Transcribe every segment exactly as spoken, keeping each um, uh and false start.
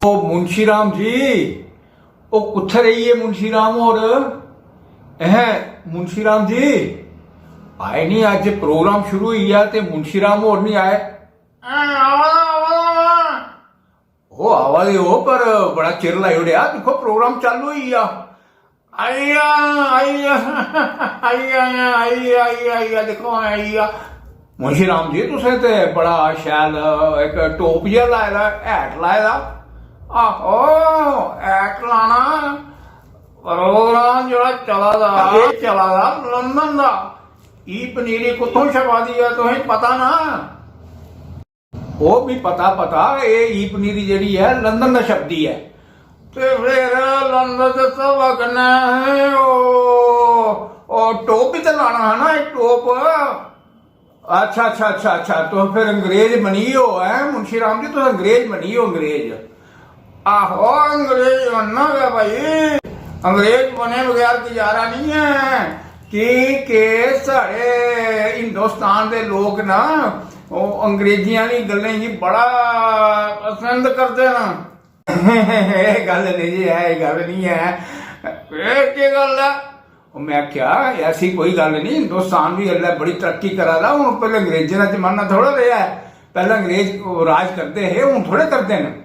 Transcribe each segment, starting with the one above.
ओ मुंशी राम जी, ओ कुत्थै रेही गे मुंशी राम होर? अहें, मुंशी राम जी आए नहीं, अज्ज प्रोग्राम शुरू होई गेआ ते मुंशी राम होर नहीं आए। हां, आवा दा, आवा दा। ओ आवा दे ओ, पर बड़ा चिर लाई ओड़ेआ। दिक्खो, प्रोग्राम चालू होई गेआ। आई गेआ, आई गेआ, आई गेआ, आई गेआ, आई गेआ, आई गेआ, दिक्खो, आई गेआ। मुंशी राम जी, तुसें ते बड़ा शैल, अ, इक टोप जेहा लाए दा, हैट लाए दा। आहो, हैट लाना। प्रोग्राम जेह्ड़ा चला दा, एह् चला दा लंदन दा। ई पनीरी कुत्थों छपा दी ऐ, तुसें पता ना? ओह् भी पता, पता, एह् ई पनीरी जेह्ड़ी ऐ, लंदन दा छपदी ऐ। ते फिर लंदन दे स्हाबा कन्नै ओह्, ओह् टोप भी ते लाना हा ना, इक टोप। अच्छा, अच्छा, अच्छा, अच्छा, तुस फिर अंग्रेज बनी गे ओ, हैं, मुंशी राम जी, तुस अंग्रेज बनी गे ओ, अंग्रेज। आहो, अंग्रेज बनना गै भाई, अंग्रेज बने बगैर गुजारा नहीं है। की के साढ़े हिंदुस्तान दे लोक ना, ओह् अंग्रेजियां दी गल्लें गी बड़ा पसंद करदे न। एह् गल्ल नहीं जी ऐ, एह् गल्ल नहीं ऐ। एह् केह् गल्ल ऐ? ओह्, मैं आखेआ, "ऐसी कोई गल्ल नहीं, हिंदुस्तान भी इसलै बड़ी तरक्की करा दा। हून पैह्लें अंग्रेजें दा जमाना थोह्ड़ा रेहा ऐ, पैह्लें अंग्रेज राज करदे हे, हून थोह्ड़े करदे न।"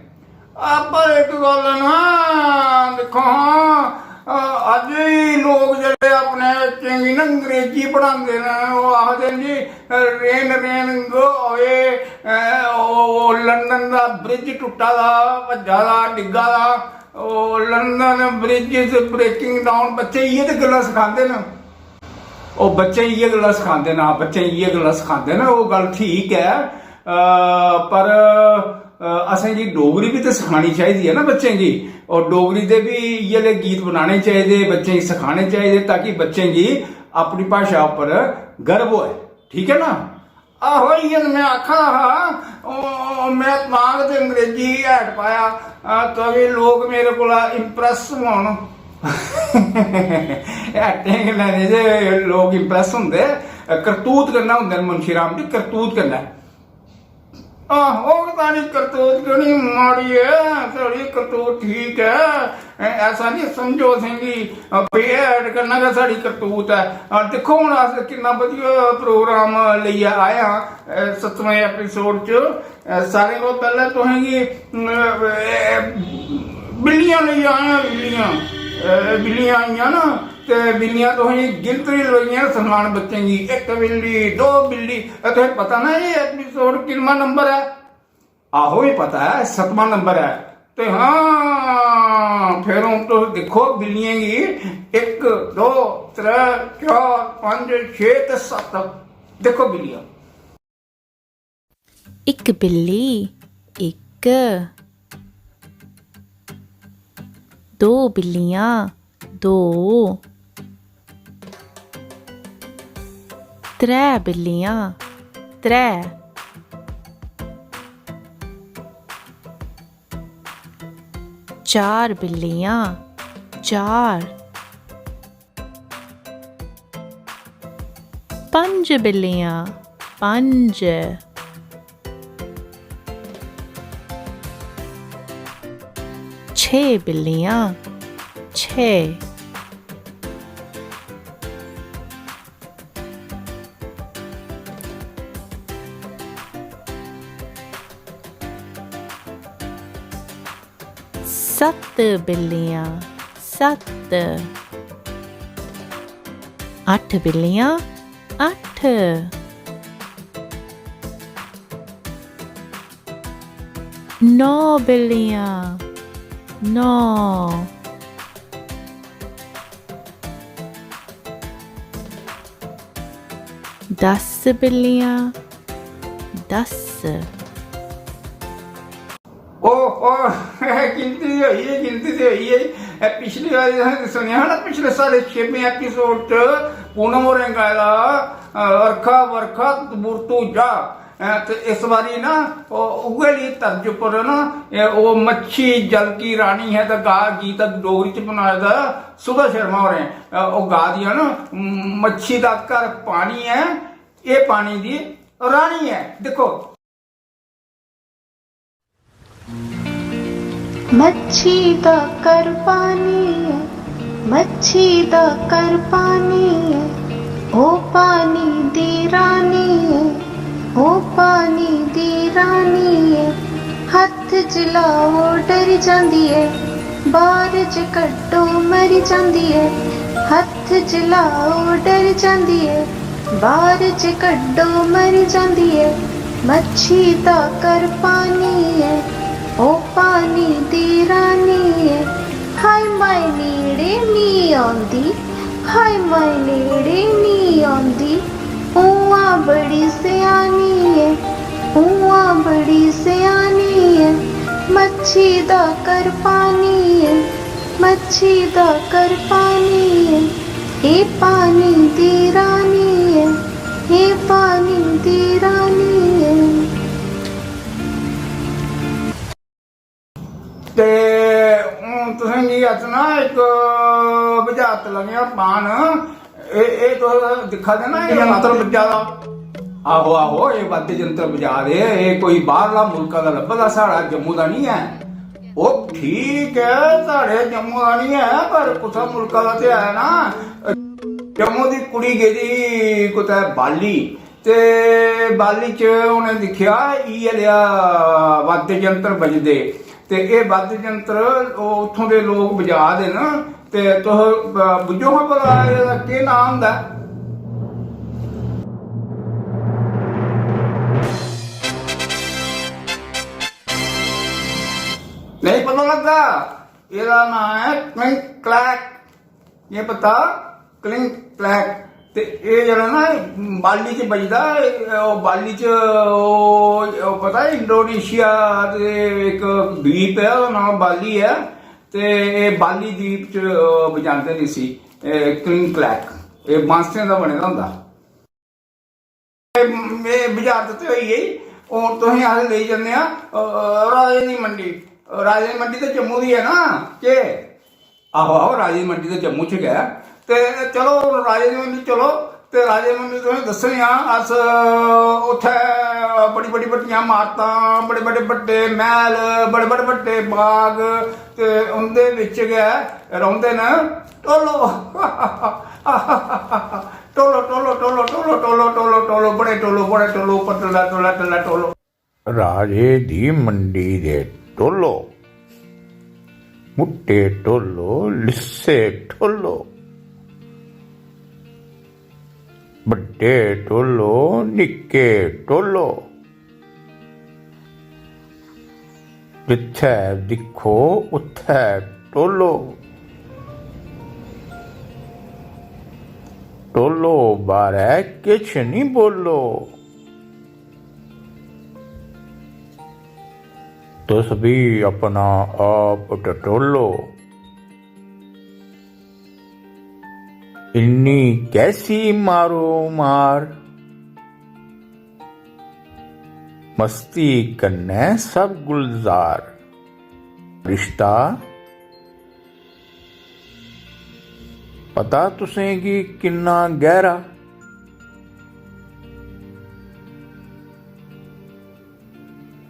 आ, पर इक गल्ल ना, दिक्खो हां, अ, अज्ज बी लोक जेह्ड़े अपने बच्चें गी ना अंग्रेजी पढ़ांदे न, ओह् आखदे न जी, "रेन, रेन गो अवे, अ, ओह्, ओह् लंदन दा ब्रिज टुट्टा दा, भज्जा दा, डिग्गा दा।" Oh London bridge is breaking down, बच्चे इ'यै ते गल्लां सखांदे न। ओह् बच्चे इ'यै गल्लां सखांदे न, हां, बच्चे इ'यै गल्लां सखांदे न, ओह् गल्ल ठीक ऐ। अ, पर, अ, असेंगी डोगरी बी ते सखानी चाहिदी ऐ ना बच्चें गी। और डोगरी दे बी इ'यै ले गीत बनाने चाहिदे, बच्चें गी सखाने चाहिदे, ताकि बच्चें गी अपनी भाशा उप्पर गर्व होऐ। ठीक ऐ ना? आहो, इ'यै ते में आखा दा हा। ओ, में तां गै ते अंग्रेजी हैट पाया, आ, ताकि लोक मेरे कोला impress होन। हैटें कन्नै नेईं जे लोक impress होंदे, करतूत कन्नै होंदे न मुंशी राम जी, करतूत कन्नै। आहो, साढ़ी करतूत क्यों नहीं माड़ी ऐ? साढ़ी करतूत ठीक ऐ। ऐ-, ऐसा नहीं समझो असेंगी, अ, भी हैट करना गै साढ़ी करतूत ऐ। अ, दिक्खो, हून अस किन्ना बधिया प्रोग्राम लेइयै आए आं, अ, सतमें एपिसोड च। अ, सारें कोला पैह्लें तुसेंगी, अ, अ, बिल्लियां लेइयै आए आं, बिल्लियां। अ, बिल्लियां आइयां ना, ते बिल्लियां तुसेंगी गिनतरी लगियां सनान बच्चें गी, इक बिल्ली, दो बिल्ली। अ, तुसें पता ना, एह् एपिसोड किन्ना नंबर ऐ? आहो, एह् पता ऐ, सतमां नंबर ऐ। ते हां, फिर हून तुस दिक्खो बिल्लियें गी, इक, दो, त्रै, चार, पंज, छे ते सत्त। दिक्खो बिल्लियां। इक बिल्ली, इक। दो बिल्लियां, दो। त्रै बिल्लियां, त्रै। चार बिल्लियां, चार। पंज बिल्लियां, पंज। छे बिल्लियां, छे। सत्त बिल्लियां, सत्त। अट्ठ बिल्लियां, अट्ठ। नौ बिल्लियां, नौ। दस बिल्लियां, दस। ओह, ओह, गिनती ते होई गेई, गिनती ते होई गेई। ए, पिछली बारी तुसें सुनेआ हा ना, पिछले साढ़े छेमें एपिसोड च पूनम होरें गाए दा, अ, "अरखा बरखा तबुरतू जा।" अ, ते इस बारी ना, ओ-, उ'ऐ लेई तर्ज उप्पर ना, ए, ओ मच्छी जल की रानी है, ते गा-, गीत डोगरी च बनाए दा सुधा शर्मा होरें। अ, ओ गा दियां ना, "मच्छी दा घर पानी ऐ, एह् पानी दी रानी ऐ।" दिक्खो। मच्छी दा घर पानी ऐ, मच्छी दा घर पानी ऐ, ओ पानी दी रानी ऐ, ओ पानी दी रानी ऐ। हत्थ च लाओ डरी जांदी ऐ, बाहर च कड्डो मरी जांदी ऐ। हत्थ च लाओ डरी जांदी ऐ, बाहर च कड्डो मरी जांदी ऐ। मच्छी दा घर पानी ऐ, ओ पानी दी रानी ऐ। हाय माय नेड़े नी औंदी, हाय माय नेड़े नी औंदी, उ'आं बड़ी स्यानी ऐ, उ'आं बड़ी स्यानी ऐ। मच्छी दा घर पानी ऐ, मच्छी दा घर पानी ऐ, एह् पानी दी रानी ऐ, एह् पानी दी रानी ऐ। ते हून तुसेंगी अस ना इक बुझारत लगे आं पान। एह्, एह् तुस दिक्खा दे ना, एह् यंत्र बज्जा दा। आहो, आहो, एह् वाद्य यंत्र बजा दे, एह् कोई बाह्रला मुल्का दा लब्भा दा, साढ़ा जम्मू दा निं ऐ। ओह् ठीक ऐ, साढ़े जम्मू दा निं ऐ, पर कुसै मुल्का दा ते ऐ ना। जम्मू दी कुड़ी गेदी कुतै बाली, ते बाली च उ'नें दिक्खेआ इ'यै लेआ वाद्य यंत्र बजदे, ते एह् वाद्य यंत्र ओह् उत्थूं दे लोक बजा दे न। ते तुस, अ, बुज्झो हां भला एह्दा केह् नांऽ होंदा ऐ? नेईं पता लग्गा? एह्दा नांऽ ऐ क्लिंक क्लैक। एह् पता? Clink clack. ते एह् जेह्ड़ा ना, बाली च बजदा, एह्, ओह् बाली च, ओह्, ओह् पता ऐ, इंडोनेशिया दे इक द्वीप ऐ, ओह्दा नांऽ बाली ऐ। ते एह् बाली द्वीप च, अ, बजांदे न इसी, एह् क्लिंग क्लैक। एह् बांसें दा बने दा होंदा। एह्, एह् बुझारत ते होई गेई। हून तुसें अस लेई जन्ने आं, अ, राजे दी मंडी। राजे दी मंडी ते जम्मू दी ऐ ना, केह्? आहो, आहो, राजे दी मंडी ते जम्मू च गै। ते चलो, हून राजे दी मंडी चलो, ते राजे दी मंडी तुसें दस्सने आं अस। उत्थै बड़ी बड़ी बड्डियां इमारतां, बड़े बड़े बड्डे मैह्ल, बड़े बड़े बड्डे बाग, ते उं'दे बिच्च गै रौंह्दे न Tolo. Tolo, Tolo, Tolo, Tolo, Tolo, Tolo, Tolo, बड़े टोलो, बड़े टोलो, उप्पर टोला, टोला, टोला, टोलो। राजे दी मंडी दे टोलो, मुट्टे टोलो, लिस्से टोलो, बड्डे टोलो, निक्के टोलो, जित्थै दिक्खो उत्थै टोलो। टोलो बारै किश निं बोलो, तुस बी अपना आप टटोलो। इन्नी कैसी मारो मार, मस्ती कन्नै सब गुलजार। रिश्ता पता तुसेंगी किन्ना गैह्रा?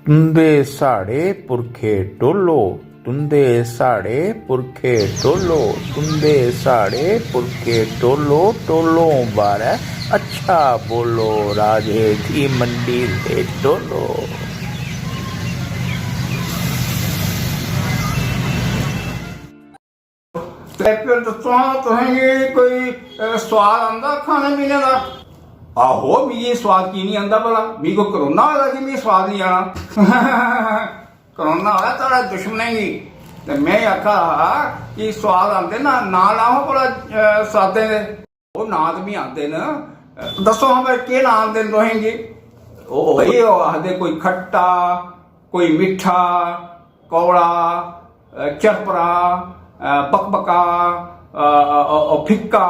तुं'दे साढ़े पुरखे टोलो, तुं'दे साढ़े पुरखे टोलो, तुं'दे साढ़े पुरखे टोलो, टोलो बारै अच्छा बोलो, राजे दी मंडी दे टोलो। ते फिर दस्सो हां, तुसेंगी कोई, अ, स्वाद आंदा खाने पीने दा? आहो, मिगी स्वाद की निं आंदा भला? मिगी कोई करोना होए दा कि मिगी स्वाद निं आना? करोना होए थुआढ़े दुश्मनें गी। ते में आखा हा कि स्वाद आंदे ना, नांऽ लाओ भला, अ, स्वादें दे। ओह् नांऽ ते मिगी आंदे न। दस्सो हां, भला केह् नांऽ आंदे न तुसेंगी? ओह्, ओह्, ओह् आखदे कोई खट्टा, कोई मिट्ठा, कौड़ा, अ, चरपरा, अ, बकबका, अ, अ, अ, अ, फिक्का,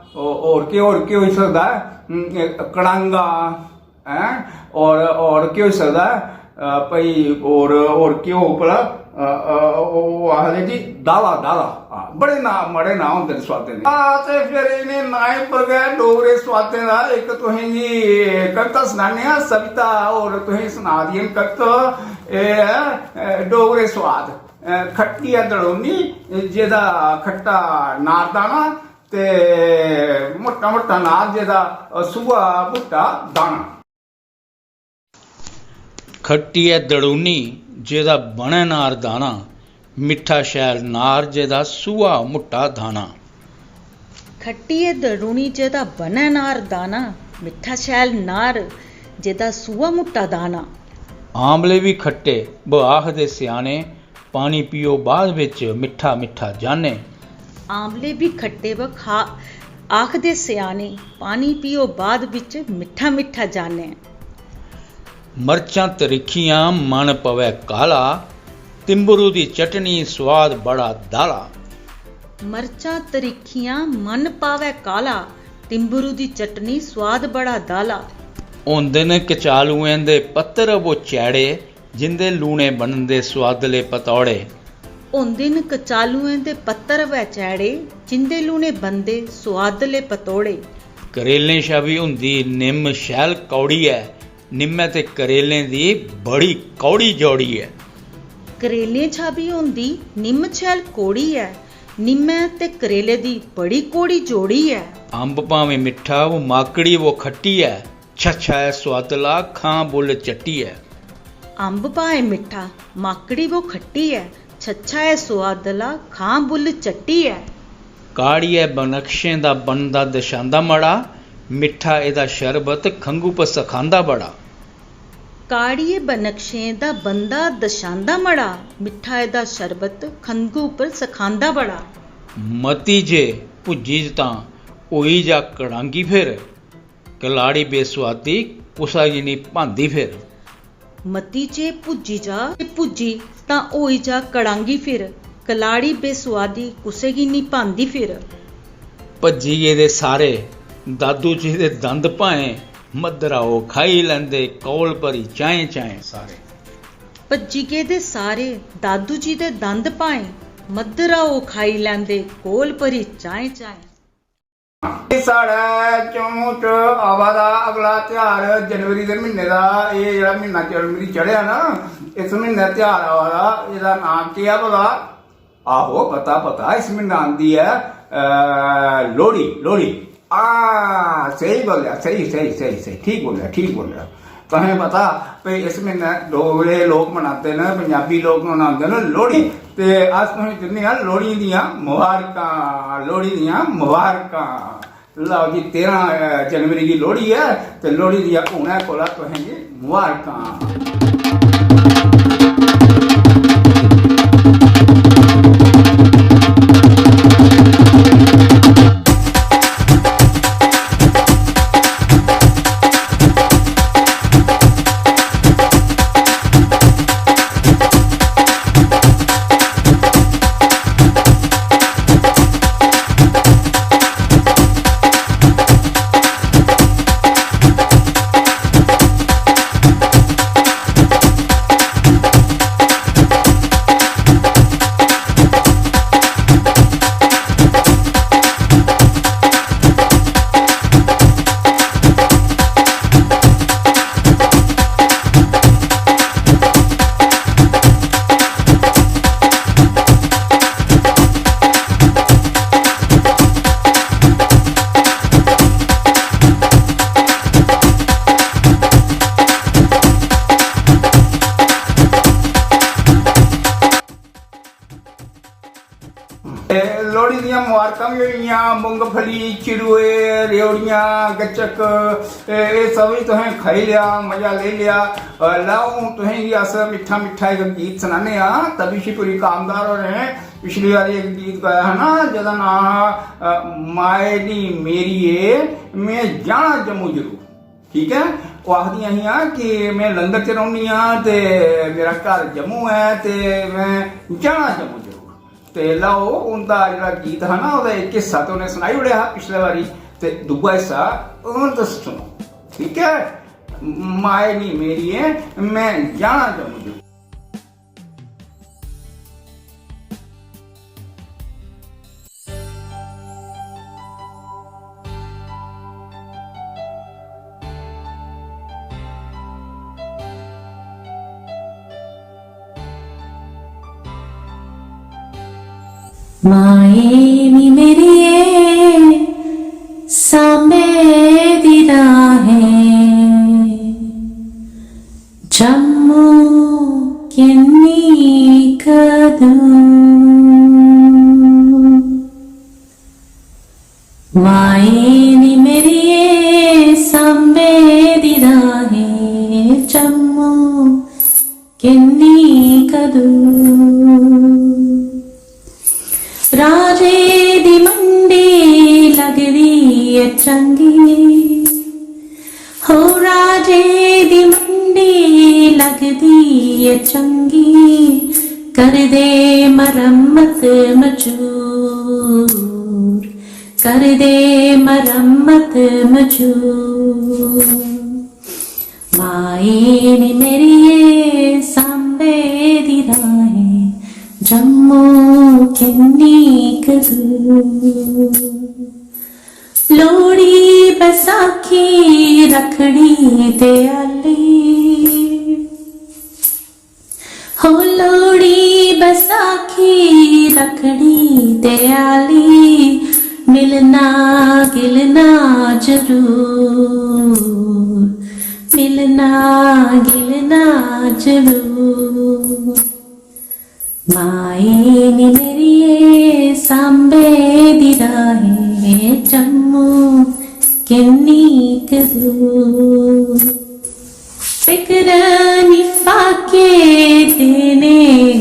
अ, होर केह्, होर केह् होई सकदा ऐ? हम्म, अ, कड़ांगा, हैं? और और केह् होई सकदा ऐ? अ, भाई, और और केह् होग भला? अ, अ, ओह् आखदे जी, दाला, दाला। हां, बड़े नांऽ, माड़े नांऽ होंदे न सोआदें दे। हां, ते फिर इ'नें नाएं पर गै डोगरे सोआदें दा इक तुसेंगी कविता सनाने आं, सविता होर तुसेंगी सना दियां न कविता। एह् ऐ, अ, डोगरे सोआद। अ, खट्टी ऐ दड़ोनी, जेह्दा खट्टा नारदाना, ते मुट्टा मुट्टा नार, जेह्दा सूहा मुट्टा दाना। खट्टी ऐ दड़ूनी, जेह्दा बनै नार दाना, मिट्ठा शैल नार, जेह्दा सूहा मुट्टा दाना। खट्टी ऐ दड़ूनी, जेह्दा बनै नार दाना, मिट्ठा शैल नार, जेह्दा सूहा मुट्टा दाना। आमले बी खट्टे, ब आखदे स्याने, पानी पियो बाद बिच, मिट्ठा मिट्ठा जाने। आमले बी खट्टे ब खा-, आखदे स्याने, पानी पियो बाद बिच, मिट्ठा मिट्ठा जाने। मरचां त्रिक्खियां, मन पवै काला, तिंबरू दी चटनी, सोआद बड़ा दाला। मरचां त्रिक्खियां, मन पावै काला, तिंबरू दी चटनी, सोआद बड़ा दाला। होंदे न कचालुएं दे पत्तर वो चैड़े, जिंदे लूने बनदे सोआदले पतौड़े। होंदे न कचालुएं दे पत्तर वै चैड़े, जिंदे लूने बनदे सोआदले पतौड़े। करेलें शा बी होंदी निम्म शैल कौड़ी ऐ, निम्मै ते करेलें दी बड़ी कौड़ी जौड़ी ऐ। करेलें शा बी होंदी निम्म शैल कौड़ी ऐ, निम्मै ते करेले दी बड़ी कौड़ी जोड़ी ऐ। अम्ब भामें मिट्ठा, वो माकड़ी वो खट्टी ऐ, छच्छा ऐ सोआदला, खां बुल्ल चट्टी ऐ। अम्ब भाएं मिट्ठा, माकड़ी वो खट्टी ऐ, छच्छा ऐ सोआदला, खां बुल्ल चट्टी ऐ। काड़ियै बनकशें दा बनदा दशांदा मड़ा, मिट्ठा एह्दा शरबत खंघू पर सखांदा बड़ा। काड़ियै बनकशें दा बनदा दशांदा मड़ा, मिट्ठा एह्दा शरबत खंघू पर सखांदा बड़ा। मती जे भुज्जी तां होई जा कड़ांगी फिर, कलाड़ी बेसुआदी कुसै गी निं भांदी फिर। मती जे भुज्जी जा ते भुज्जी तां होई जा कड़ांगी फिर, कलाड़ी बेसुआदी कुसै गी निं भांदी फिर। भज्जी गेदे सारे दादू जी दे दंद भाएं, मद्धरा ओह् खाई लैंदे कौल भरी चाएं चाएं सारे। भज्जी गेदे सारे दादू जी दे दंद भाएं, मद्धरा ओह् खाई लैंदे कौल भरी चाएं चाएं। एह् साढ़े चौं च आवा दा अगला ध्यार जनवरी दे म्हीने दा, एह् जेह्ड़ा म्हीना जनवरी चढ़ेआ ना, इस म्हीने ध्यार आवा दा, एह्दा नांऽ केह् ऐ भला? आहो, पता, पता, इस म्हीने आंदी ऐ, अ, लोह्ड़ी, लोह्ड़ी। हां, स्हेई बोलेआ, स्हेई, स्हेई, स्हेई, स्हेई, ठीक बोलेआ, ठीक बोलेआ। तुसें पता भई इस म्हीनै डोगरे लोक मनांदे न, पंजाबी लोक मनांदे न लोह्ड़ी, ते अस तुसें दिन्ने आं लोह्ड़ी दियां मबारकां, लोह्ड़ी दियां मबारकां। लैओ जी, तेरां जनवरी गी लोह्ड़ी ऐ ते लोह्ड़ी दियां हुनै कोला तुसें गी मबारकां। ते लोह्ड़ी दियां मबारकां बी होई गेइयां, मुंगफली, चिड़ुए, रेओड़ियां, गच्चक, ते एह् सब बी तुसें खाई लेआ, मजा लेई लेआ। अ, लैओ, हून तुसें गी अस मिट्ठा मिट्ठा इक गीत सनाने आं। तपी शिवपुरी कामदार होरें पिछली बारी इक गीत गाया हा ना, जेह्दा नांऽ हा, अ, माए नी मेरिये, में जाना जम्मू जरूर। ठीक ऐ, ओह् आखदियां हियां कि में लंदन च रौह्नी आं ते मेरा घर जम्मू ऐ ते में जाना जम्मू जरूर। ते लैओ, उं'दा जेह्ड़ा गीत हा ना, ओह्दा इक हिस्सा ते उ'नें सनाई ओड़ेआ हा पिछले बारी, ते दूआ हिस्सा हून तुस सुनो। ठीक ऐ, माए नी मेरी ऐ, मैं जाना जम्मू। माए नी मेरिये सांबे दी राहें जम्मू किन्नी कदूं। माए नी मेरिये सांबे दी राहें जम्मू किन्नी कदूं। राजे दी मंडी लगदी ऐ चंगी, हो राजे दी मंडी लगदी ऐ चंगी, करदे मरम्मत मजूर, करदे मरम्मत मजूर। माए नी मेरिये सांबे दी राहें जम्मू किन्नी कदूं। लोहड़ी, बैसाखी, रक्खड़ी, देआली, हो लोहड़ी, बैसाखी, रक्खड़ी, देआली, मिलना गिलना जरूर, मिलना गिलना जरूर। माए नी मेरिये सांबे दी राहें जम्मू किन्नी कदूं। फिकर नी फाके देने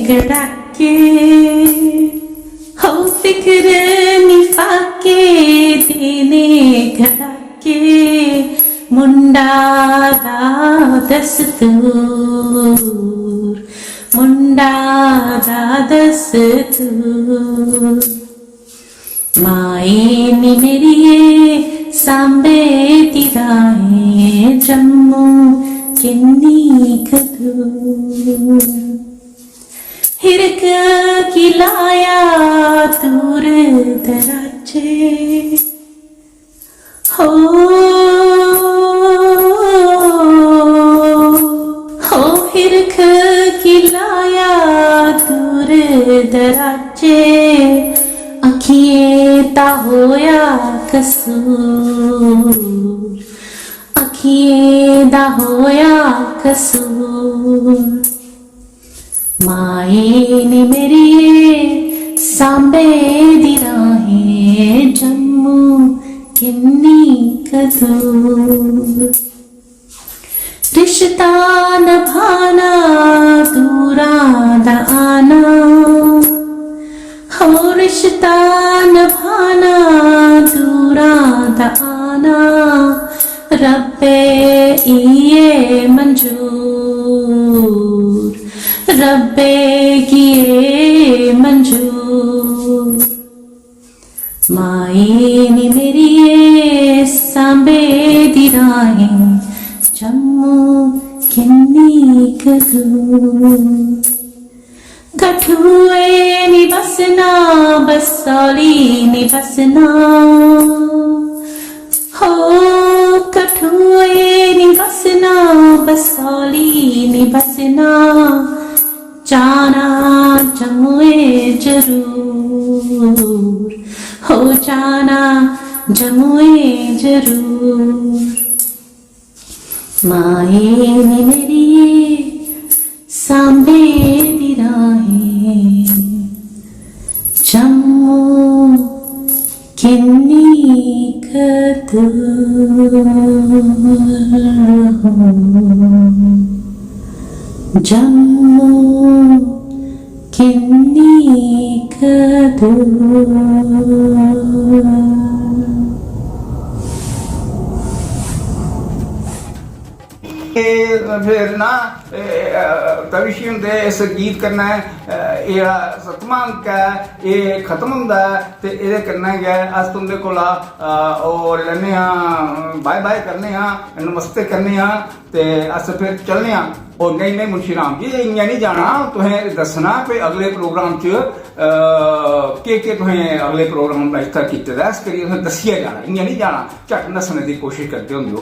गड़ाके, हो फिकर नी फाके देने गड़ाके, मुंडा दा दस्तूर, मुंडा दा दस्तूर। माए नी मेरिये सांबे दी राहें जम्मू किन्नी कदूं। हिरख की लाया दूर दराजे, हो, हो हिरख की लाया दूर दराजे, अखियें दा होया कसूर, अखियें दा होया कसूर। माए नी मेरिये सांबे दी राहें जम्मू किन्नी कदूं। रिश्ता नभाना दूरां दा आना, हो रिश्ता नभाना दूरां दा आना, रब्बे इये मंजूर, रब्बे गी एह् मंजूर। माए नी मेरिये सांबे दी राहें जम्मू किन्नी कदूं। कठुए नी बसना, बसौली नी बसना, हो कठुए नी बसना, बसौली नी बसना, जाना जम्मुए जरूर, हो जाना जम्मुए जरूर। माए नी मेरिये सांबे दी राहें जम्मू किन्नी कदूर हो, जम्मू किन्नी कदूर। ते फिर ना, ए, अ, तविशी हुंदे इस गीत कन्नै, अ, एह् जेह्ड़ा सतमां अंक ऐ, एह् खत्म होंदा ऐ ते एह्दे कन्नै गै अस तुं'दे कोला, अ, ओह् लैन्ने आं, bye bye करने आं, नमस्ते करने आं ते अस फिर चलने आं। और नेईं, नेईं मुंशी राम जी, इ'यां निं जाना, तुसें दस्सना कि अगले प्रोग्राम च, अ, केह् केह् तुसें अगले प्रोग्राम दा हिस्सा कीते दा ऐ, इस करियै तुसें दस्सियै जाना, इ'यां निं जाना, झट नस्सने दी कोशश करदे होंदे ओ।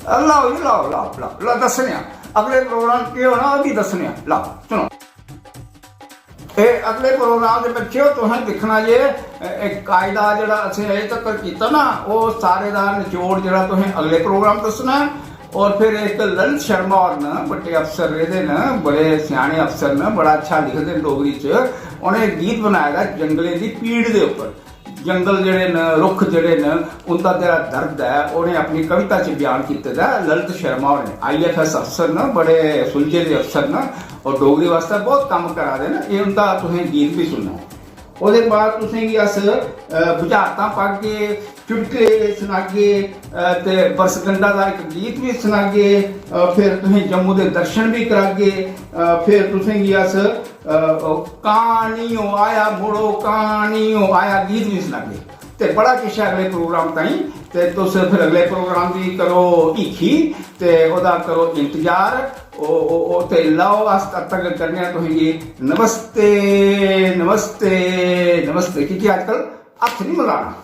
लाओ जी, लाओ, लाओ, लाओ, लाओ, दस्सने आं। अगले प्रोग्राम केह् होना, ओह् बी दस्सने आं। लाओ, सुनो। ते अगले प्रोग्राम दे बच्चेओ, तुसें दिक्खना जे, ए, ए, कायदा जेह्ड़ा असें अजें तक्कर कीता ना, ओह् सारे दा नचोड़ जेह्ड़ा तुसें अगले प्रोग्राम दस्सना ऐ। और फिर इक ललित शर्मा होर न, बड्डे अफसर रेह्दे न, बड़े स्याने अफसर न, बड़ा अच्छा लिखदे न डोगरी च। उ'नें गीत बनाए दा जंगलें दी पीड़ दे उप्पर। जंगल जेह्ड़े न, रुक्ख जेह्ड़े न, उं'दा जेह्ड़ा दर्द ऐ, उ'नें अपनी कविता च बयान कीते दा ऐ ललित शर्मा होरें, आईएफएस अफसर न, बड़े सुलझे दे अफसर न और डोगरी वास्तै बहुत कम्म करा दे न। एह् उं'दा तुसें गीत बी सुनना। ओह्दे बाद तुसें गी अस, अ, बुझारतां पागे, चुटकले सनागे, अ, ते बरसगंढा दा इक गीत बी सनागे, अ, फिर तुसें जम्मू दे दर्शन बी करागे, अ, फिर तुसें गी अस, अ, ओह् कां निं ओ आया मुड़ो, कां निं ओ आया गीत बी सनागे। ते बड़ा किश ऐ अगले प्रोग्राम ताईं। ते तुस फिर अगले प्रोग्राम दी करो हीखी ते ओह्दा करो इंतजार। ओ, ओ, ओ, ते लाओ, अस तद तक करने आं तुसेंगी नमस्ते, नमस्ते, नमस्ते, की कि अजकल हत्थ निं मलाना।